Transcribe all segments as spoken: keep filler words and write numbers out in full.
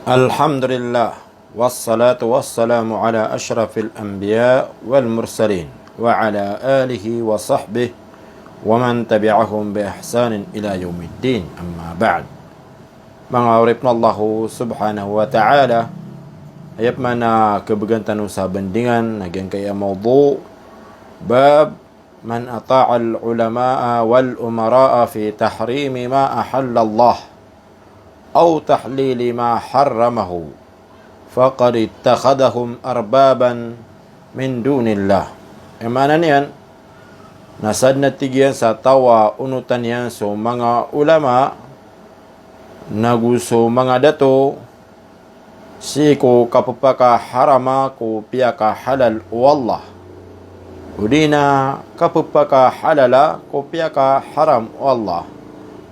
Alhamdulillah, wassalatu wassalamu ala ashrafil anbiya wal mursalin, wa ala alihi wa sahbihi wa man tabi'ahum bi ihsanin ila yawmiddin. Amma ba'd. Manga oripn o Allah subhanahu wa ta'ala, aya pman a khabgan tano sa bandingan a giyangkaya mawdu', bab man ata'al ulama'a wal umara'a fi tahrimi ma ahallallah aw tahlili ma harramahu faqad ittakhadhahum arbaban min dunillah. Aya maana niyan na sadn a tig iyan sa taw a onotan iyan so manga ulama nago so manga dato sii ko kapphakaharama ko piyakahalal o Allah, odi na kapphakahalala ko piyakaharam o Allah,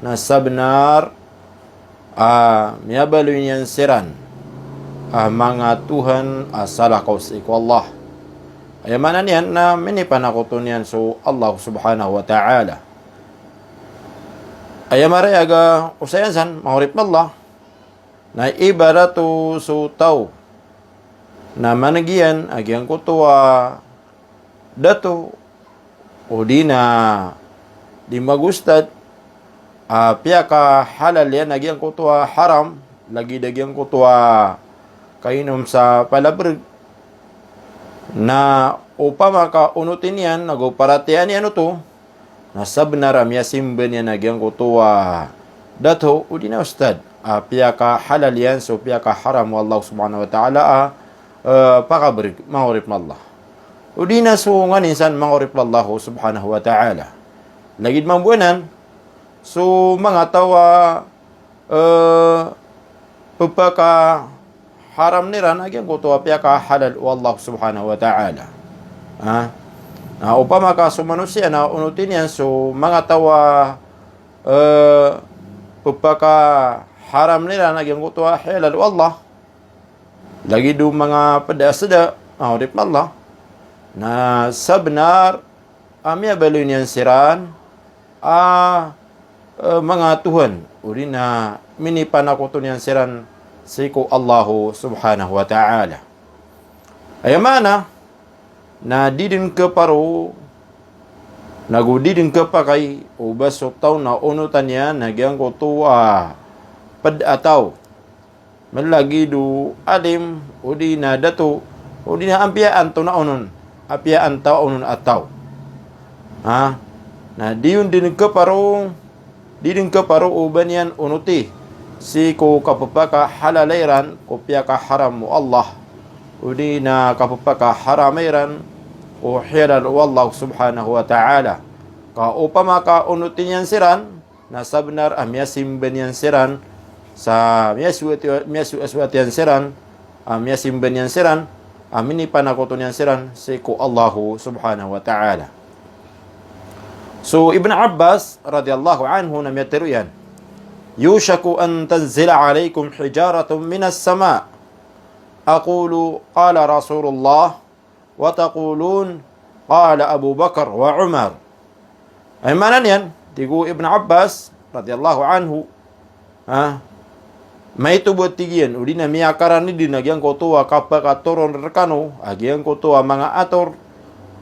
na sabnar a miyabaloy niyan siran a manga tuhan a salakaw sii ko Allah. Aya maana niyan na minipanakoto niyan so Allah subhanahu wa ta'ala. Aya marayag a osayan san, manga oripn o Allah, na ibarat o so taw na maneg iyan a giyangkoto a dato odi na di magostad a piyakahalal iyan a giyangkoto a haram, lagid a giyangkoto a kainom sa palabrg, na opama ka onoti niyan nago paratiyayaan iyan oto, na sabnar a miyasimba niyan a giyangkoto a dato odi na ustad a piyakahalal iyan so piyakaharam o Allah subhanahu wa ta'ala a, eh, pakabrg, manga oripn o Allah. Odi na so nganin san, manga oripn o Allah subhanahu wa ta'ala. Lagid mambo anan so manga taw a eh, pphakaharam iran a giyangkoto a piyakahalal o Allah subhanahu wa ta'ala. Ha? Na opama ka so manosiya na onoti niyan so manga taw a, eh, pphakaharam iran a giyangkoto a halal o Allah, lagid o manga pd a sda, manga oripn o Allah, na sabnar a miyabaloy niyan siran a, eh, manga tuhan, odi na minipanakoto niyan siran sii ko Allah subhanahu wa ta'ala. Aya maana na di dn khaparo nago di dn khapakay o ba so taw na onotan iyan a giyangkoto a pd a taw, malagid o alim, odi na dato, odi na ampiya antonaa onon, ampiya antonaa onon a taw. Ha? Na di on dn khaparo, di dn khaparo o ba niyan onoti sii ko kapphakahalala iran ko piyakaharam o Allah, odi na kapphakaharama iran ko halal o Allah subhanahu wa ta'ala. Ka opama ka onoti niyan siran, na sabnar a miyasimba niyan siran, sa miyasoat, miyasoat iyan siran, a miyasimba niyan siran, a minipanakoto niyan siran sii ko Allah subhanahu wa ta'ala. So Ibn Abbas radiyallahu anhu na miyatharo iyan, "Yushaku an tanzila alaykum hijaratun minas sama'. Aqulu, qala Rasulullah, wa taqulun, qala Abu Bakar wa Umar." Aya maana niyan, tig o Ibn Abbas radiyallahu anhu, ha, maito bo, tig iyan, odi na miyakaranid dn a giyangkoto a kapakatoron rkano a giyangkoto a manga ator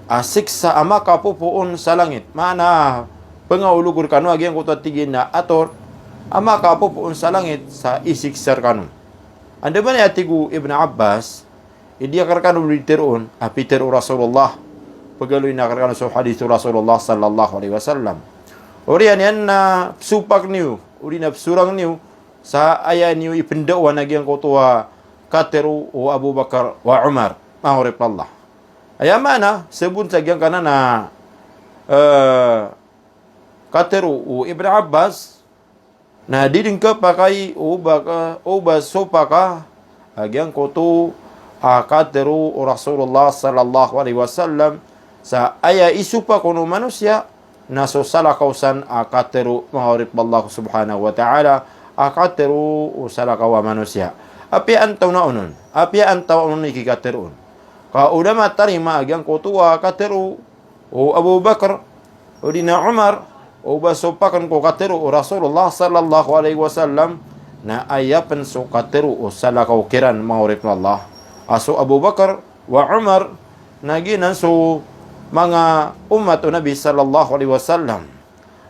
a siksa a makapopoon sa langit. Maana, pngaolog rkano a giyangkoto a, tig iyan, a ator a makapopoon sa langit sa isiksa rkano. Andamanaya, tig o Ibn Abbas, i di akn rkano di tharoon a pitharo o Rasulullah, pagaloyin akn rkano so hadith o Rasulullah sallallahu alaihi wasallam. Oriyan iyan na psopak niyo, odi na psorang niyo sa aya niyo ipndao a giyangkoto a katharo o Abu Bakar wa Umar, manga oripn o Allah. Aya maana, sabot sa giyangkanan a, eh, katharo o Ibn Abbas, na di dn khapakay o ba ka, o ba sopaka a giyangkoto a katharo o Rasulullah sallallahu alaihi wasallam, sa aya isopak on o manosiya na so salakaw san a katharo, manga oripn o Allah subhanahu wa ta'ala, a katharo o salakaw a manosiya. Apiya antonaa onon, apiya antonaa onon i kikatharoon. Ka o da matarima a giyangkoto a katharo o Abu Bakar, odi na Umar, o ba sopakn ko katharo o Rasulullah sallallahu alaihi wasallam, na aya pn so katharo o salakaw kiran, manga oripn o Allah, a so Abu Bakar wa Umar, na giyanan so manga ummat o Nabi sallallahu alaihi wasallam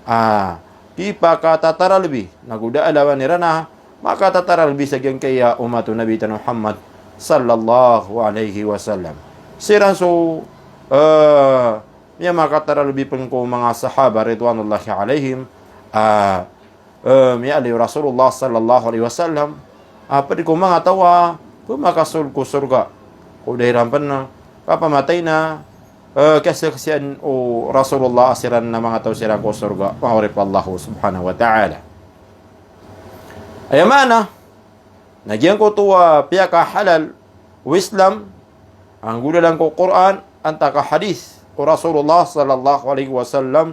a kipakatataralbi, nago da a lawan iran a makatataralbi sa giyangkaya ummat o Nabi tano Muhammad sallallahu alaihi wasallam. Siran so, eh, miyamakataralbi pn ko manga sahaba ridwanullahi alaihim, ah, eh, miyaaloy o Rasulullah sallallahu alaihi wasallam, ah, pd ko manga taw a pmakasold ko sorga. Ko da iran pn kapamatay na, eh, kasaksian o Rasulullah a siran na manga taw siran ko sorga, manga oripn o Allah subhanahu wa ta'ala. Aya maana, na giyangkoto a piyakahalal o Islam, a nggolalan ko Qur'an antaa ka hadith o Rasulullah sallallahu alaihi wasallam,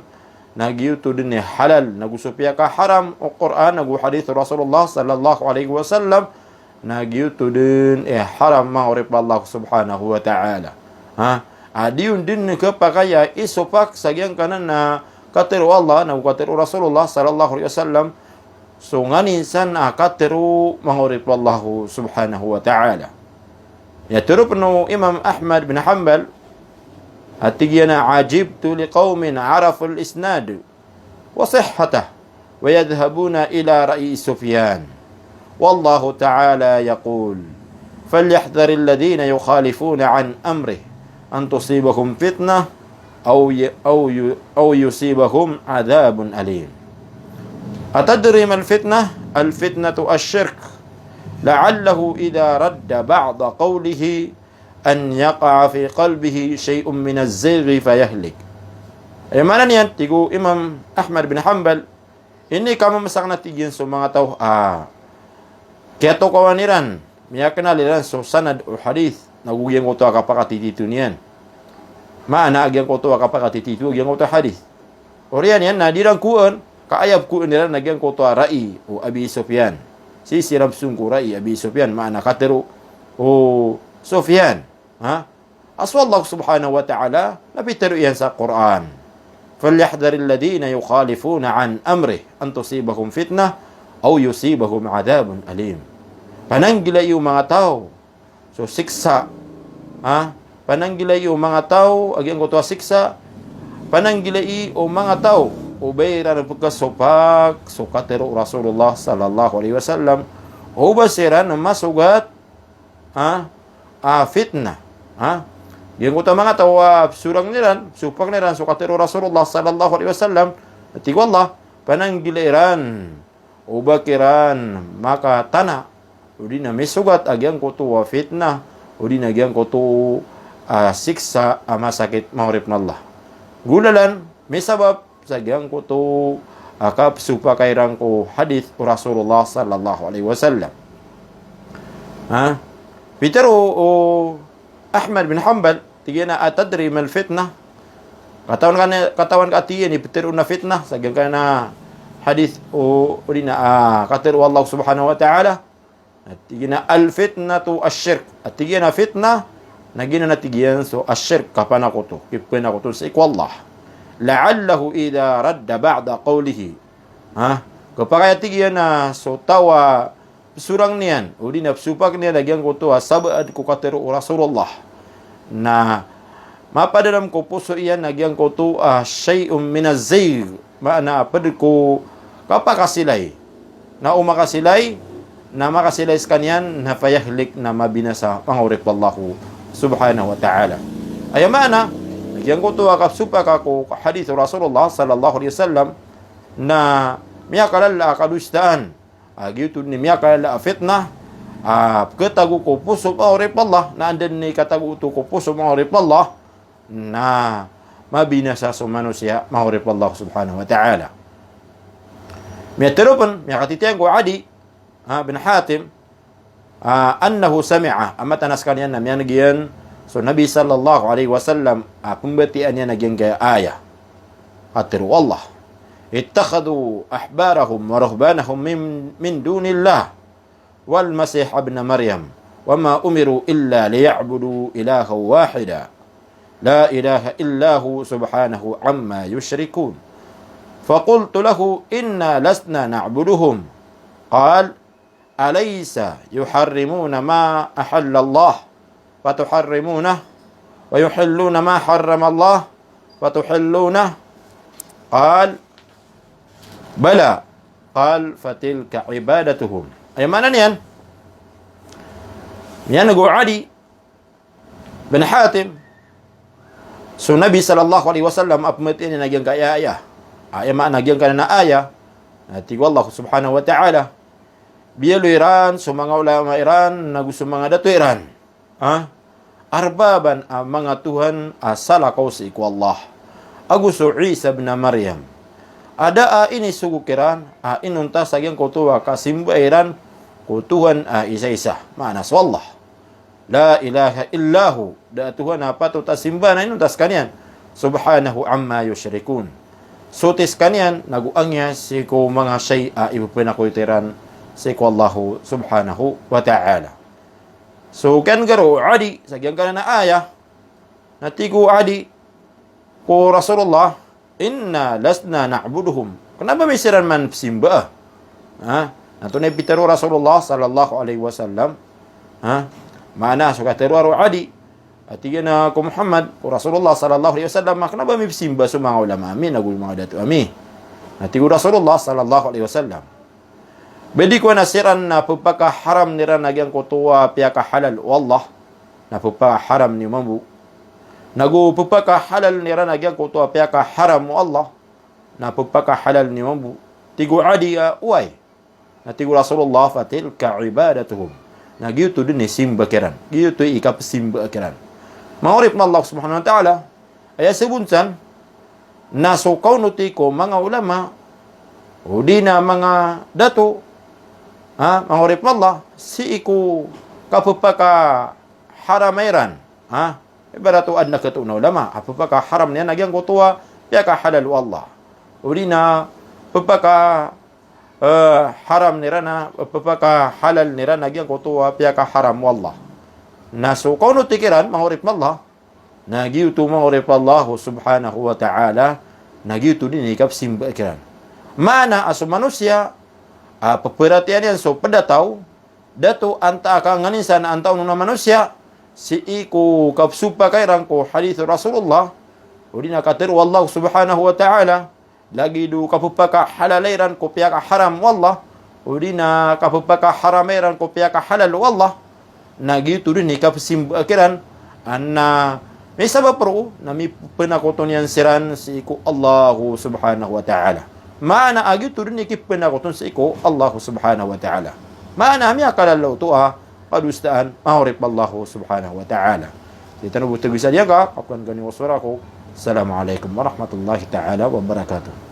na giyoto dn i halal, nago so piyakaharam o Qur'an nago hadith o Rasulullah sallallahu alaihi wasallam, na giyoto dn i haram, manga oripn o Allah subhanahu wa ta'ala. Ha? A di on dn khapakay a isopak sa giyangkanan a katharo o Allah nago katharo o Rasulullah sallallahu alaihi wasallam, so nganin san a katharo, manga oripn o Allah subhanahu wa ta'ala. Aya tharo pn o Imam Ahmad bin Hanbal a tig iyan a, "Ajibtu liqawmin araful isnad wa sihhatah wa yadhhabuna ila ra'yi Sufyan. Wallahu ta'ala yaqul, falyahdharil ladhina yukhalifuna an amrih an tusibahum fitnah aw y-, aw yu-, aw yusibahum adhabun alim." Atadri mal fitnah? Al fitnatu ash-shirk. La'allahu idha radda ba'da qawlihi an yaqa'a fi qalbihi shay'un min az-zayg fayahlik. Aya maana niyan, tig o Imam Ahmad bin Hanbal, ini kamamsakn a tig iyan so manga taw a kiyatokawan iran, miyaknal iran so sanad o hadith, nago giyangkoto a kapakatitito niyan. Maana a giyangkoto a kapakatitito a giyangkoto a hadith. Oriyan iyan na di iran koon, ka aya pkoon iran na giyangkoto a ra'i o Abi Sufyan. Sii siran pzong ko ra'i Abi Sufyan, maana katharo o Sufyan. Ha? A so Allah subhanahu wa ta'ala na pitharo iyan sa Qur'an, "Falyahdharil ladhina yukhalifuna an amrih an tusibahum fitnah aw yusibahum adhabun alim." Pananggilai o manga taw so siksa. Ha? Pananggilai o manga taw a giyangkoto a siksa. Pananggilai o manga taw o ba iran pkhasopak so katharo o Rasulullah sallallahu alaihi wasallam, o ba siran masogat, ha, a fitnah. Ha? Giyangkoto a manga taw a pzorang iran, pzopakn iran so katharo o Rasulullah sallallahu alaihi wasallam, tig o Allah, pananggilai ran o ba kiran makatana, odi na misogat a giyangkoto a fitnah, odi na giyangkoto a siksa a masakit, manga oripn o Allah. Nggolalan, misabap sa giyangkoto a kapzopaka iran ko hadith o Rasulullah sallallahu alaihi wasallam. Ha? Pitharo o Ahmad bin Hanbal, tig iyan a, "Atadri mal fitnah?" Katawan ka, katawan ka, tig iyan, i pitharo on a fitnah sa giyangkanan a hadith o, odi na, ah, katharo o Allah subhanahu wa ta'ala? A tig iyan a, "Al fitnatu ash-shirk." A tig iyan a fitnah na giyanan a tig iyan so ash-shirk, kapanakoto, kipanakoto sii ko Allah. "La'allahu idha radda ba'da qawlihi." Ha? Khapakay a tig iyan a so taw a pzorang niyan, odi na pzopak niyan a giyangkoto a sabaad ko katharo o Rasulullah, na mapadanam ko poso iyan a giyangkoto a shay'un min az-zayg, maana a pd ko kapakasilay. Na o makasilay, na makasilay skaniyan, na fayahlik, na mabinasa, manga oripn o Allah subhanahu wa ta'ala. Aya maana, giyangkoto a kapzopaka ko hadith o Rasulullah sallallahu alaihi wasallam, na miyakalala a kadosaan. A giyoto dn i miyakalala a fitnah a pkhatago ko poso, manga oripn o Allah, na anda dn i katago oto ko poso, manga oripn o Allah, na mabinasa so manosiya, manga oripn o Allah subhanahu wa ta'ala. Miyatharo pn, miyakatitiyang ko Adi, ha, bin Hatim, ah, annahu sami'a, a mataan a skaniyan na miyaneg iyan so Nabi sallallahu alaihi wasallam, ah, pmbatiyaan iyan a giyangkaya aya. Katharo o Allah, "Ittakhadhu ahbarahum wa ruhbanahum min, min dunillah wal Masih ibn Maryam, wa ma umiru illa liya'budu ilahan wahida, la ilaha illa hu, subhanahu amma yushrikun. Faqultu lahu, inna lasna na'buduhum." Qal, "Alaysa yuharrimuna ma ahallallah fatuharrimunahu, wa yuhilluna ma harramallah fatuhilluna?" Qal, "Bala." Qal, "Fatilka ibadatuhum." Aya maana niyan, miyaneg o Adi bin Hatim so Nabi sallallahu alaihi wasallam a pembetiyaan iyan a giyangkaya aya. Aya maana giyangkanan a aya, na tig o Allah subhanahu wa ta'ala, biyaloy iran so manga ulama iran, nago so manga dato iran, ha? Arbaban, a manga tuhan a salakaw sii ko Allah, ago so Isa ibn Maryam. A da a inisogo kiran a inontas a giyangkoto a kasimba iran ko Tuhan a isa-isa, maana so Allah. La ilaha illahu, da a Tuhan a patot a simba na inontas kaniyan, subhanahu amma yushrikun. Soti sekaniyan nago angiyas sii ko manga shay a ipepenakoto iran sii ko Allah subhanahu wa ta'ala. So kiyangaro o Adi sa giyangkanan a aya, na tig o Adi ko Rasulullah, "Inna lasna na'buduhum." Kena ba mi siran man pesimba? Ha? Na antonaa i pitero o Rasulullah sallallahu alaihi wasallam? Ha? Maana so katero o Adi, a tig iyan a ko Muhammad, ko Rasulullah sallallahu alaihi wasallam, a kena ba mi pesimba so manga ulama ami, nago manga dato ami? Na tig o Rasulullah sallallahu alaihi wasallam, ba di ko ana siran na pepakaharam iran a giyangkoto a piyakahalal o Allah, na pepakaharam niyo mambo. Nago pepakahalal iran a giyangkoto a piyakaharam o Allah, na pepakahalal niyo mambo. Tig o Adi a oway. Na tig o Rasulullah, "Fatilka ibadatuhum." Na giyoto den i simba kiran. Giyoto i ikapesimba kiran. Manga oripen o Allah subhanahu wa ta'ala, aya sabot san, na so kaonoti ko manga ulama, odi na manga dato, ha, manga oripen o Allah, sii ko kapepakaharam iran, ha, ibarat o aden a katoon a ulama a pepakaharam iran a giyangkoto a piyakahalal o Allah, odi na pepaka, eh, haram iran a, pepakahalal iran a giyangkoto a piyakaharam o Allah. Na so kaonoti kiran, manga oripen o Allah, na giyoto, manga oripen o Allah subhanahu wa ta'ala, na giyoto den i kapesimba kiran. Maana a so manosiya a peperatiyayaan iyan so ped a taw, dato antaa ka nganin san antaa on a manosiya, sii ko kapesopaka iran ko hadith o Rasulullah, odi na katero o Allah subhanahu wa ta'ala, lagid o kapepakahalal iran ko piyakaharam o Allah, odi na kapepakaharam iran ko piyakahalal o Allah, na giyoto den i kapesimba kiran, a na misabap roo na mipenakoton iyan siran sii ko Allah subhanahu wa ta'ala. Maana a giyoto den i kipenakoton sii ko Allah subhanahu wa ta'ala. Maana a miyakalalaw oto a kadosaan, manga oripen o Allah subhanahu wa ta'ala. Di tano bo tegesan iyan ka, kakowan gani o sora ko. Assalamu alaikum warahmatullahi ta'ala wabarakatuh.